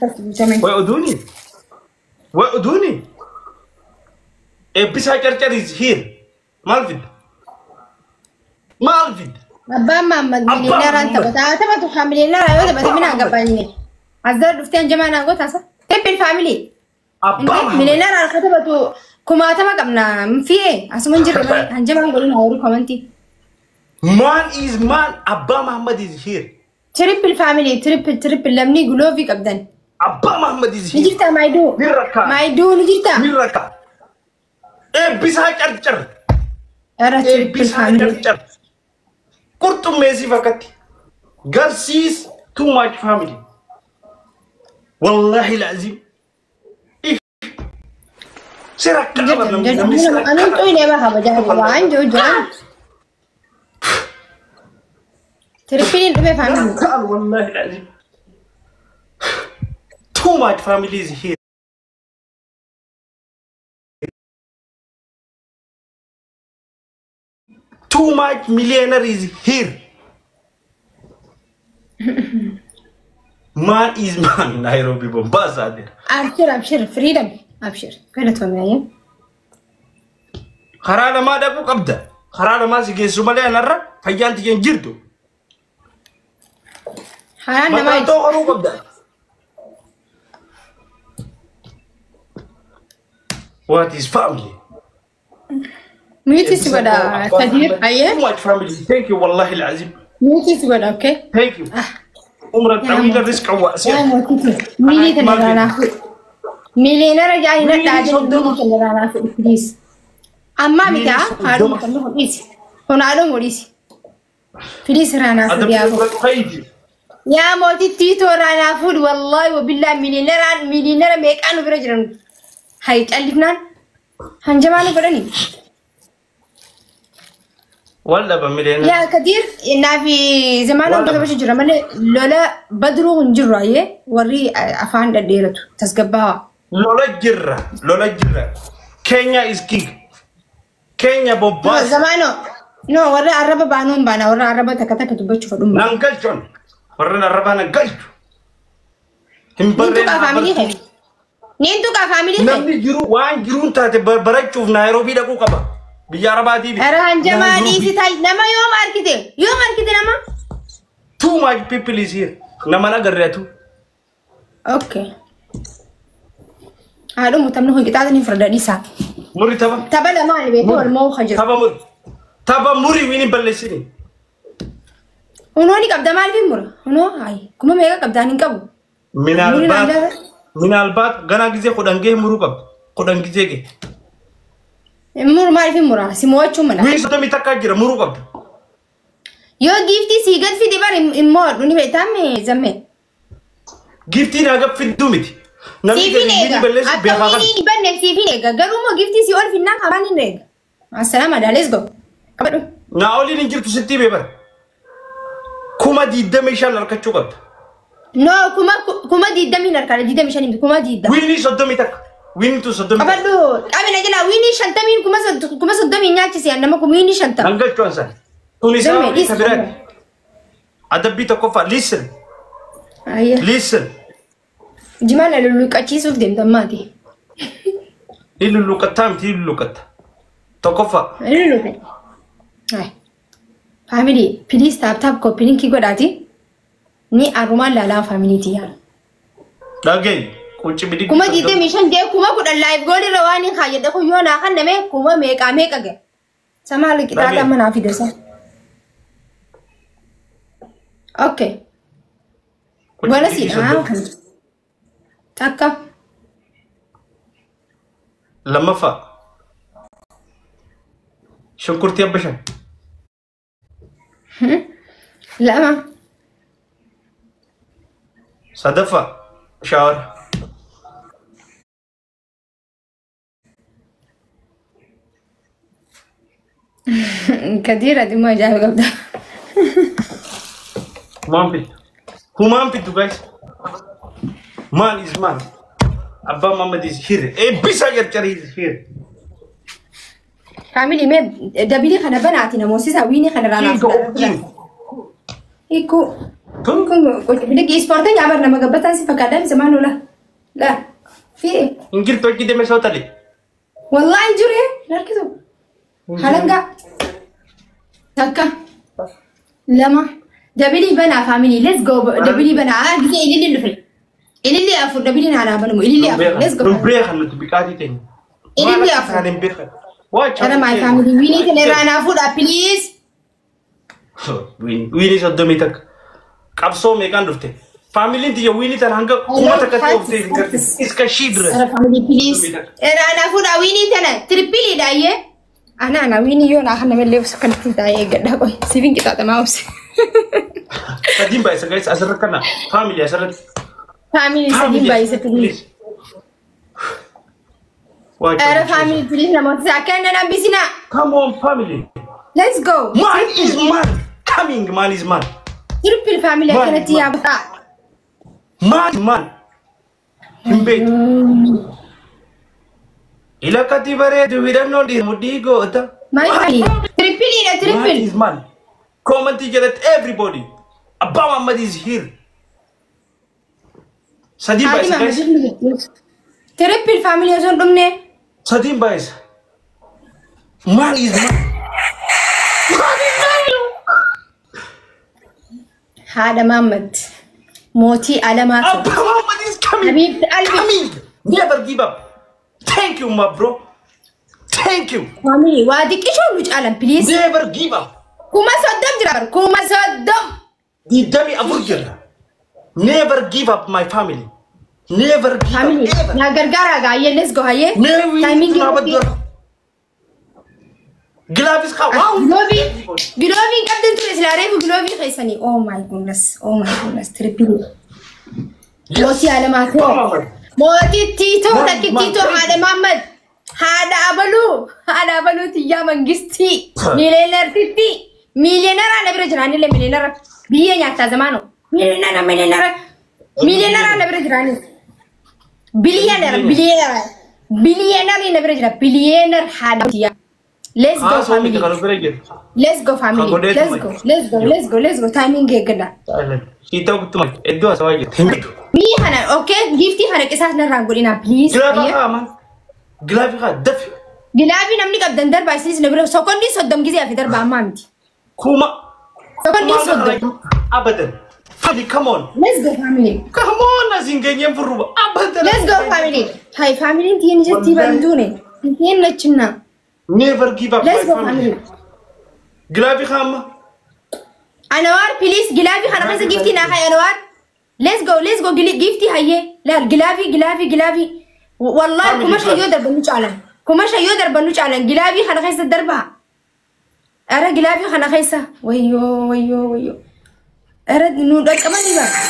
Akkas guutame. Way oduuni. Way oduuni. Eebbisaa Carcar is here. Maal fidda? Maal fidda? Abbaan Mahammad Abbaan miliyoonaraan Mahammad. taphata. Haa taphatu haa miliyoonaraan yoo taphate minaan gabaanne. As dura dhuftee hanjamaa naa goota asa. Triple family. Abbaa Mahammad. Miliyoonaraan akka taphatu kumaatama qabna. Fi'ee asuma hin jirre malee hanjamaan godhin haa horii komantii. Man is man. Abbaa Mahammad is here. Triple family triple triple lamni guloofii qabdan. Abbaa Mahammad is Ni here. jirta maayiduu. Ni rakkaa. Maayiduu ni jirta. Ni rakkaa. Eebbisaa Carcar. Irra triple Eebbisaa family. Carcar. Qurxummeesiif akkatti. Garsiis too much family. Wallahi laazim. Si rakkaa Jirta namni jirta. namni si rakkaa. Anuun xuyinee baha bajaa waan jiru jiran. Trippiliin dhume family. Rakkaan wallahi laazim. Too much family is here. Too much millionaire is here. Man is man. Nairobi Mombasa there. Abshir abshir freedom abshir. Galatoomee. Karaa namaa dhaquu qabda. Karaa namaa si geessu malee anarra fayyaan tiyya hin jirtu. Haraan namaa Mataa too qoruu qabda. What is family? Mute si godha Kadir. Ayyee. Too much family. Thank you wallahi alazim. Mute si godha okay. Thank you. Umran طويلة رزقا Yaa واسعا. mootitti. Miilii tana irraa naa fuudhi. Miiliyoonara jaanii Miilii nadhaa jedhu 30. miilii tana irraa naa fuudhi please. Ammaa miti Miilii haa haadhuma 30. kan dhufu dhiisi. Kun haadhuma dhiisi. Please irraa naa fuudhi yaa Adabbii koo. khaydi. Yaa mootittii too irraa naa fuudhi wallaahi wabillaa miiliyoonaraan miiliyoonara meeqaan nu bira jiran. Hayi callifnaan hanjamaa nu godhani. Walla ba miliyoona. Yaa Kadir naafi zamaana Walla. gosa bashi jira malee lola badruu hin jirru ayyee warri afaan dhadheeratu tasgabbaawaa. Lola jirra. Lola jirra. Kenya is king. Kenya No, Bombasa. zamaano. No, warra arraba baanuu hin baana warra arraba takka takka dubbachuu fedhu hin baana. Nan galchuun. Warreen arrabaa nan galchu. Hin Niin barreen tuqaa haa faamilii bartu. kee. Niin tuqaa faamilii kee. Namni jiru waan jiruun taate barachuuf Naayiroobii dhaquu qaba. Biyya Arabaatii miti. Ara hanjamaa Naayiroobii. dhiisi ta'i nama yoom argite? Yoom argite nama? Too much people is here. Nama na agarreetu. Okay. Haadhumu taphni kun qixaaxa ni furda dhiisaa. Muri tapha. Tapha lamaan beekee wal mo'uu kan jiru. Tapha muri. Tapha muri wiini balleessini. Hunoo ni qabda maaliif hin mura? Hunoo hayi kuma meeqa qabdaan hin qabu. Muri Minaalbaat. naan lafa. Minaalbaat ganaa gizee 10 gahee muruu qabda. 10 gizee gahe. Muru maaliif hin mura? Si mo'achuu mala. Wiini 31 jira muruu qabda. Yoo giiftii sii gad fide bar hin mo'adhu ni beektaa mee zammee. Giftiin haga fidduu miti. Namni Siif hin gadi wiini eega. balleessu Akka beekaa wiinii kana. hin banne siif hin eega. Garuu immoo giiftii sii ol finnaan afaan hin eega. Assalaam alaikum. Let's go. Qabadhu. Naa oliin hin jirtu sitti himee bara. 25,000 harkachuu qabda. No, kuma 20 harkaadha. 25 miti kuma 20. Wiinii 31. Wiinii tu 31. Qabadhu. Qabina jala wiinii 50 kuma 30 nyaachise nama kuma wiinii 50. Nan galchuu ansan. Tun isaa Zammee olii dhiisi. ka biraati. Adabbii tokkoffaa. Listen. Ayya. Listen. Jimaan na lulluqachiisuuf deemtan maati. Ni lulluqattaa miti ni lulluqatta. Tokkoffaa. Lulluqe. Ay. Family, please tap tap copy link godhaati. Ni arrumaan laalaa faamiliiti yaa. Dhagahi. Quncii bidigdi Kuma 30. 25 jee kuma 10 live goal irra waan hin kaayyadhe kun yoo naa kanname kuma meeqaa meeqa gahe. Samaa liqixaa Dhagahi. amma naa fidesa. Okay. Quncii Gola bidigdi siidha. 30. Takka. Lammaffaa. Shunkurtii abba 5. Lama. Sadaffaa. Shaawara. Kadir ati immoo ajaa'iba qabda. Humaan fiddu. Humaan fiddu guys. Man is man. Abbaa Mahammad is here. Eebbisaa Carcar is here. Faamilii mee dabilii kana banaati namoosisaa wiinii kana irraa naaf King of king. Hiikuu. Tun Kun bidig ispoortiin abar nama gabbataan si fakkaata zamaan ola. La. Fi. Hin jirtu hojii deeme soo tale. Wallahi hin jiru hin harkisu. Halanga. Takka. Lama. Dabilii banaa family. Let's go. Dabilii banaa. Gisee ililli dhufe. Ililli afur dabilii naanaa banamu. Ililli afur. Let's go. Nun beekan nuti biqaatii teenya. Ililli afur. Isaan hin beekan. Waa Kana my family. Winii kana irraa naa fuudha please. Wiinii 31. Qabsoo meeqaan dhufte? Faamiliin tiyya wiinii tana hanga 1000tti ooftee hin garte. Iska shii dura. Ara family please. Irraa naa fuudha winii tana. Trippiliidha ayyee. Ana ana winii yoo naa kana malee obsa kanatti taa'ee eeggadhaa qoy. Siifin qixaaxamaa obse. Sadiin baay'isa guys asirratti kana. Faamilii asirratti. Family sadiin baay'isa please. Waa Ara family please namoota isaa akka hin hambisina. Come on family. Let's go. Man is man. Coming man is man. Triple family akkanatti yaa bu'aa. Man man. Hin beektu. Ilakkatti bareedu hidhannoo dhiira mudhii goota. My family. Trippiliidha Man triple. is man. Commentii jalatti everybody. Abbaa Muhammad is here. Sadiin Haati baay'isa guys. maamilli Triple family osoo hin dhumne. Sadiin baay'isa. Man is man. Man is man. Haadha Mahammad. Mootii alamaa ture. Abbaa Muhammad is coming. Habib Albi. Coming. Never give up. Thank you my bro. Thank you. Family waa xiqqishoo nu caalan please. Never give up. 30,000 jira bar 30,000. 24 jira. Never give up my family. Never give Family up. Ever. naa gargaaraa gaayyee let's go hayyee. Never Timing Gloves kaa. Wow. Giloovii gilooviin qabdan ture silaa reefu giloovii keessanii. Oh my goodness. Oh my goodness. Trippilii. Mootii alamaa ta'e. Mootii Tiitoo takkittiitoo haadha Mahammad. Haadha Abaluu. Haadha Abaluu tiyyaa mangistii. Miileenartitti. Miileenara na bira jiraanillee miileenara. Biyyee nyaataa zamaano. Miileenara miileenara. Miileenara na bira jiraanillee. Biliyeenara biliyeenara. Biliyeenarri na bira jira. Biliyeenar haadha tiyyaa. Let's go Haasoo miti family. kan of bira jiru. Let's go family. Kan Let's go. Let's go. Let's go. Let's go. Timing eeggadha. Shiitaa guutumaa iddoo haasawaa jirti. Hin jiru. Mii kana okay giftii kana qisaas narraan godhina please. Gilaafii haa man. Gilaafii haa dafi. Gilaafii namni qabdan darbaa isinis na bira sokondii 30 gisee hafe darbaa ammaa miti. Kuma. Sokondii 30. Abadan. Family come on. Let's go family. Come on asiin geenyeen furruba. Abadan. Let's go family. Hai family tiyen jetti banduune. Tiyen lachinna. Never give up Let's my go family. family. Gilaafii haa amma. Anawar please gilaafii kana keessa giftii naa hay Anawar. Let's go let's go giftii hayyee. Laal gilaafii gilaafii gilaafii. Wallahi 5,000 yoo darban nu caalan. 5,000 yoo darban nu caalan gilaafii kana keessa darbaa. Ara gilaafii kana keessa. Wayyoo wayyoo wayyoo. Ara nu dhaqqabanii bara.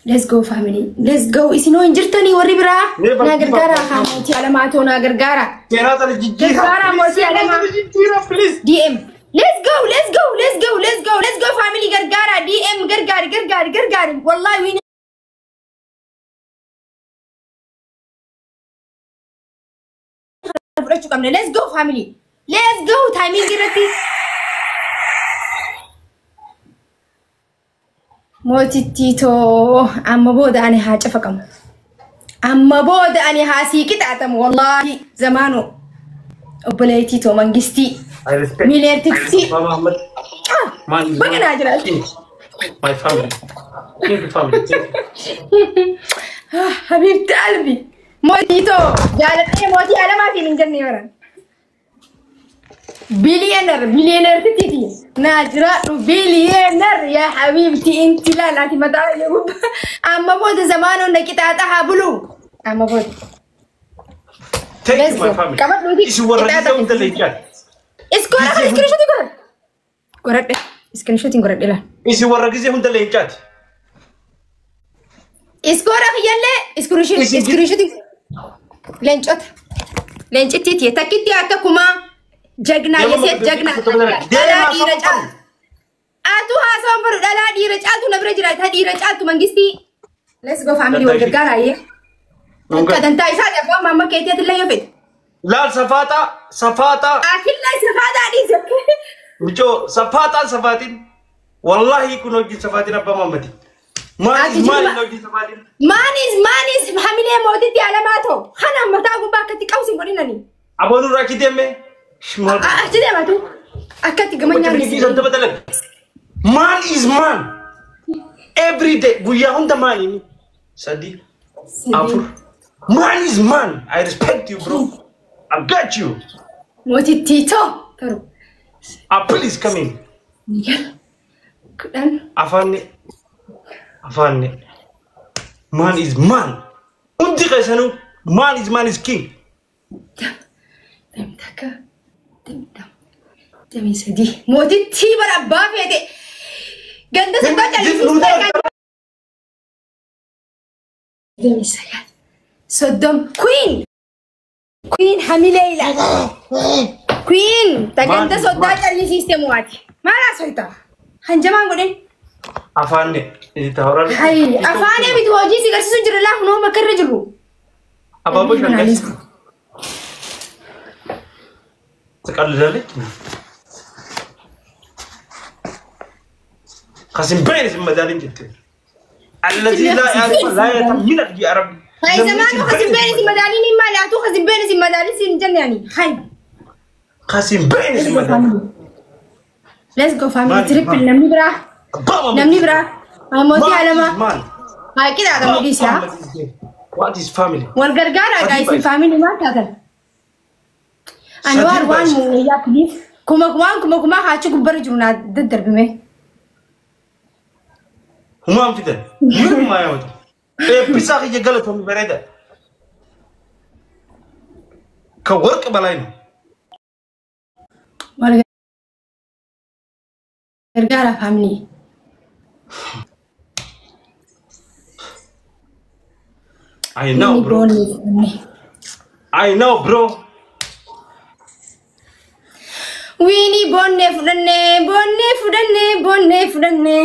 Let's go family. Let's go. Isinoo hin jirtanii warri biraa. Never Naa give up. gargaara haa mootii alamaa ta'u naa gargaara. Seenaa tana jijjiira. Gargaara mootii alamaa. Jijjiira please. DM. Let's go, let's go, let's go, let's go, let's go family gargaara. DM gargaari gargaari gargaari. Wallahi win fudhachuu qabna. Let's go family. Let's go timing irratti. Mootittii too amma booda ani haa cafaqamu. Amma booda ani haa sii qixaaxamu wallahi zamaanoo. Obboleettii too mangistii. I respect. Miileertittii. Abbaa Muhammad. Man is Baga naa jiraatu. King. My family. King family. Thank you. Habibti Albi. Mootii too jaaladhee mootii alamaatiin hin jenne baran. Biliyeenar biliyeenartitiiti. Naa jiraadhu biliyeenar yaa habibti inti laalaati mataa gubbaa. Amma booda zamaanoon na qixaaxa haa bulu. Amma booda. Thank Let's you my go. family. Qabadhuuti. Isin warra Qixaaxa gisee hunda leencaan. Iskoora kana iskiriishuutiin godhadhe. Godhadhe. Iskiriishuutiin godhadhe laal. Isin warra gisee hunda leencaati. Iskoora kiyyallee iskiriishuutiin leencota. Leencittiiti takkitti akka kumaa jagnaa yeseet jagnaa dhalaa dhiira caaltu. Atu haasawaan baru dhalaa dhiira caaltu na bira jira dhiira caaltu mangistii. Let's go family wal gargaaraa yee. Akka dantaa isaa abbaan maamma keetii atillee yoo fedhe. Laal safaaxaa safaaxaa Atillee safaaxaa dhiise. Michoo safaaxaan safaatiin. Wallahi kun hojii safaatiin abbaa Mahammadi. Man is man hojii safaatiin. Man is hamilee mootitti alamaa ta'u. Kana mataa gubbaa akkatti qabsi godhinani. Aboon irraa achi deemee. Achi deematu. Akkatti gama nyaanni. Man is man. Every day guyyaa hunda maani. 3 4. Man is man. I respect you bro. I got you. Mootitti ta'u. Ah, please come in. Afaanne. Afaanne. Man is man. Hundi keessanuu man is man is king. 1 2 3. Mootitti bara abbaa feete. Ganda sabaa callisuu. 9 30. Queen. Queen hamilee ilaali. Queen ganda sodaa callisiiste mo'ati. Maal haasofta? Hanjamaan godhin. Afaanne. Afaanee miti hojii si garsiisu jira laafu noo bakka irra jiru. Abaaboo shangas. ትቀልዳለች። ከሲምበይን ሲመዳልን ጅት الذي لا يعرف لا يتمنى يا رب. هاي زمان خسمبين سمدالين ما لا تو خسمبين سمدالين سنجن يعني هاي خسمبين سمدالين. Let's go family triple نمني برا نمني برا موتي على ما هاي كده هذا مديس يا What is family؟ والغرغرة guys family ما تاكل أنوار وان يا كليف كم وان كم كم هاتشو كبر جونا الدرب مه هم عم فيدن من ما يود بيساخي يجلطهم بريدة كورك بلاين والغرغرة family. I know bro. I know bro. Winnie bonne fudanne bonne fudanne bonne fudanne.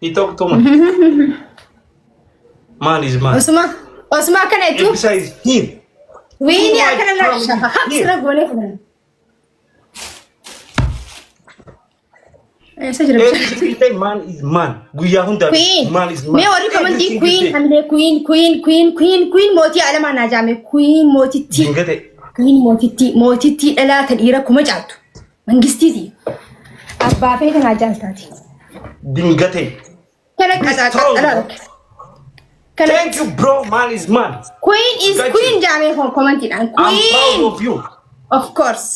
He talk too much. Man is man. Osma Osma kana itu. Besides him. Winnie akana la shafa bonne fudanne. Every man is man. Guyyaa hunda man is man. Mee warri komantii queen hamilee queen queen queen queen queen mootii alamaa naa jaame queen mootitti. Queen mootitti mootitti dhalaa ta dhiira kuma caaltu. Mangistiiti. Abbaa fee kanaa jaaltaati. Dingate. Kana qaxaaqaxalaa. Thank you bro. Man is man. Queen is queen jaame komantiidhaan. I'm proud of you. Of course.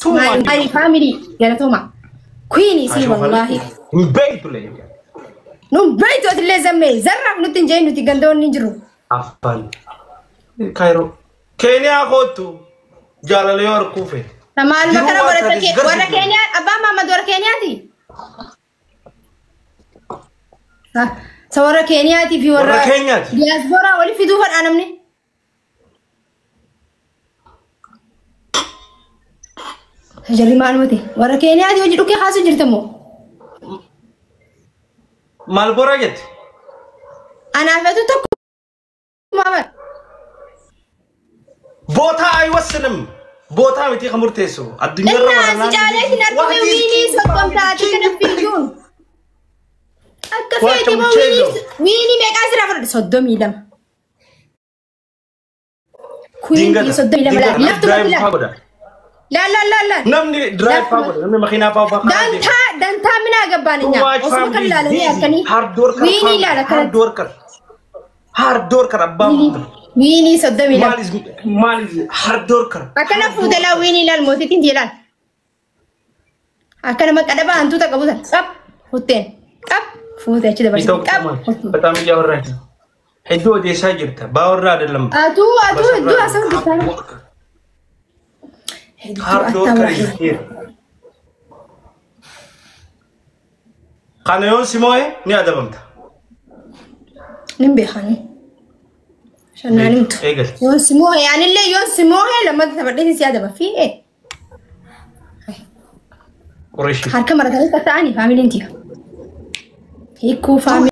My family galatooma. Queen is wallahi. Hin beektu lee. Nun beektu atillee zammee zarraaf nutti hin jeen nuti gandoonni hin jiru. Afaan. Kaayiroo. Keeniyaa kootu jaalala yoo harkuu feete. Maaluma kana godhate warra Keeniyaa abbaan Mahammad warra Keeniyaati. Sa warra Keeniyaatii fi warra Keenyaati. Diyaasporaa wali fiduu fadhaa namni. Jarri maaluma ta'e warra Keeniyaati hojii dhukkee kaasuu jirta moo? Maal boraa jette? Anaafatu tokko Mahammad. ቦታ አይወስንም። ቦታ miti kan murteessu addunyaarra Innaa si jaaleetiin argame wiinii soddomtaati kana fiiguun. Akka feete moo wiinii meeqaa sirraa fudhate? 32. Queen 32 laal laftumatti laal. Laal laal laal laal. Namni drive faa godha namni makiinaa faa faa. Dantaa dantaa minaa gabbaan nyaa. Osuma kan ilaalanii akkanii. Hard worker. Wiinii ilaala Hard worker. Hard worker abbaa. Wiinii 32. Maal is hard worker. Akkana fuute laa wiinii ilaal mootiitiin ilaal. Akkana maqaa hantuuta qabu sana qab futteen qab fuute achi dabarsite qab. በጣም እያወራች ነው። hedduu odeessaa jirta. Baawwarraa አይደለም። Atuu atuu hedduu haasa'u jirta. Hedduu Hard worker is here. Kana yoon si moo'e ni adabamta. Nin beekani. Shannaan himtu. Eegali. Yoon si moo'e anillee yoon si moo'e lammata taphadhee si adaba fi Qureeshi. Harka maratanii tatta'anii faamiliin tiya. Hiikuu faamilii.